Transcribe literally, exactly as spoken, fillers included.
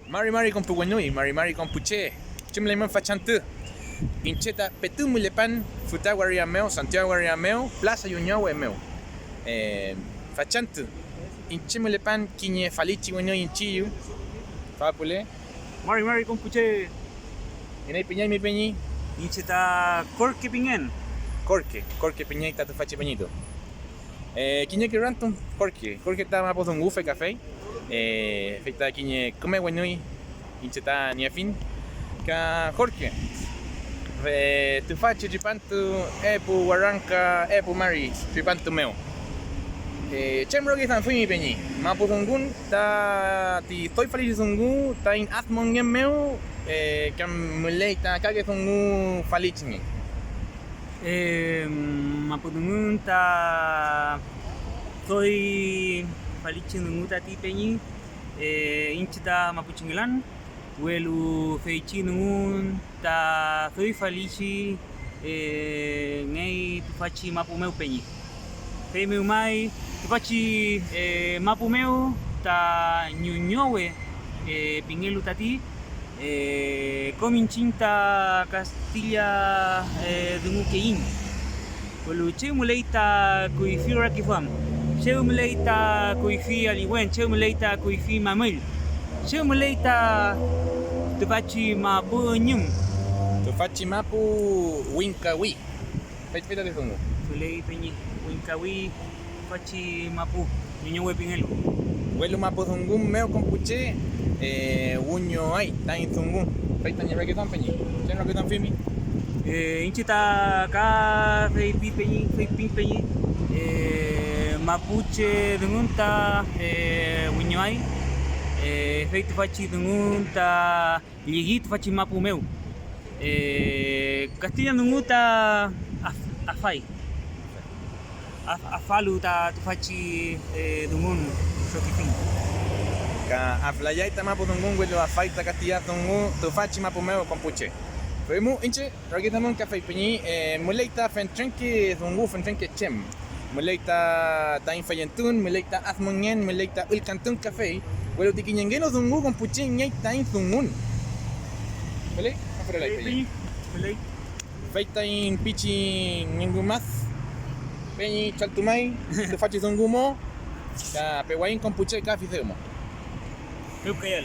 Mari mari konpuwenui, mari mari konpuche, chumleymün fachantü. Iñche ta petu mülepan fütra waria mew, Santiago waria mew, Plaza Ñuñowe mew. Eh, fachantü, iñche mülepan kiñe falichi wenüy iñchiyu, fapule. Mari mari konpuche. Iney peñay mi peñi? Iñche ta Korke pingen. Korke, Korke peñay ta tüfachi peñitu. Eh, kiñeke rantun Jorge, Jorge ta mapu dungufe kafey, eh, fey ta kiñe küme wenüy iñche ta niefiñ. Ka Jorge, eh, tüfachi tripantu epu warangka, epu mari tripantu mew, eh, chem rakiduamfimi peñi mapu dungun ta ti doy falichi dungu taiñ admonngen mew, eh, kam müley ta kake dungu falichinge. Eh, mapu dungun ta doy falichi dungu tati peñi, eh, iñche ta mapuchengelan, welu feychi dungun ta doy falichi, eh, ngey tüfachi mapu mew peñi. Feymew may tüfachi, eh, mapu mew ta Ñuñowe, eh, pingelu tati, eh, kom iñchiñ ta Kastilla, eh, dungukeiñ, welu chew müley ta kuyfi rakiduam, chew müley ta kuyfi aliwen, chew müley ta kuyfi mamüll, chew müley ta tüfachi mapu üñüm. Tüfachi mapu wingkawi. Fey, fey tati dungu. Feley peñi, wingkawi tüfachi mapu, Ñuñowe pingelu. Welu mapu dungu mew kom pu che, eh, wiñoay taiñ dungu. Fey tañi rakiduam peñi, chem rakiduamfimi? Eh, iñche ta ka feypi peñi, feypin peñi, eh, mapuche dungun ta, eh, wiñoay, eh, fey tüfachi dungun ta lligi tüfachi mapu mew. Eh, kastilla dungu ta af-, afay. Af-, afalu ta tüfachi, eh, dungun trokifiñ. Ka aflayay ta mapu dungun, welu afay ta kastilla dungu tüfachi mapu mew kom pu che. Fey mu iñche rakiduamün kafey peñi, eh, müley ta fentrenke dungu, fentrenke chem. Müley ta taiñ feyentun, müley ta admonngen, müley ta ülkantun kafey, welu ti kiñengelu dungu kom pu che ngey taiñ dungun. Feley, aferelay peñi. Feley. Fey taiñ pichi ñingumad peñi chaltumay tüfachi dungu mo, ka pewaiñ kom pu che ka fideo mo. Pewkayal.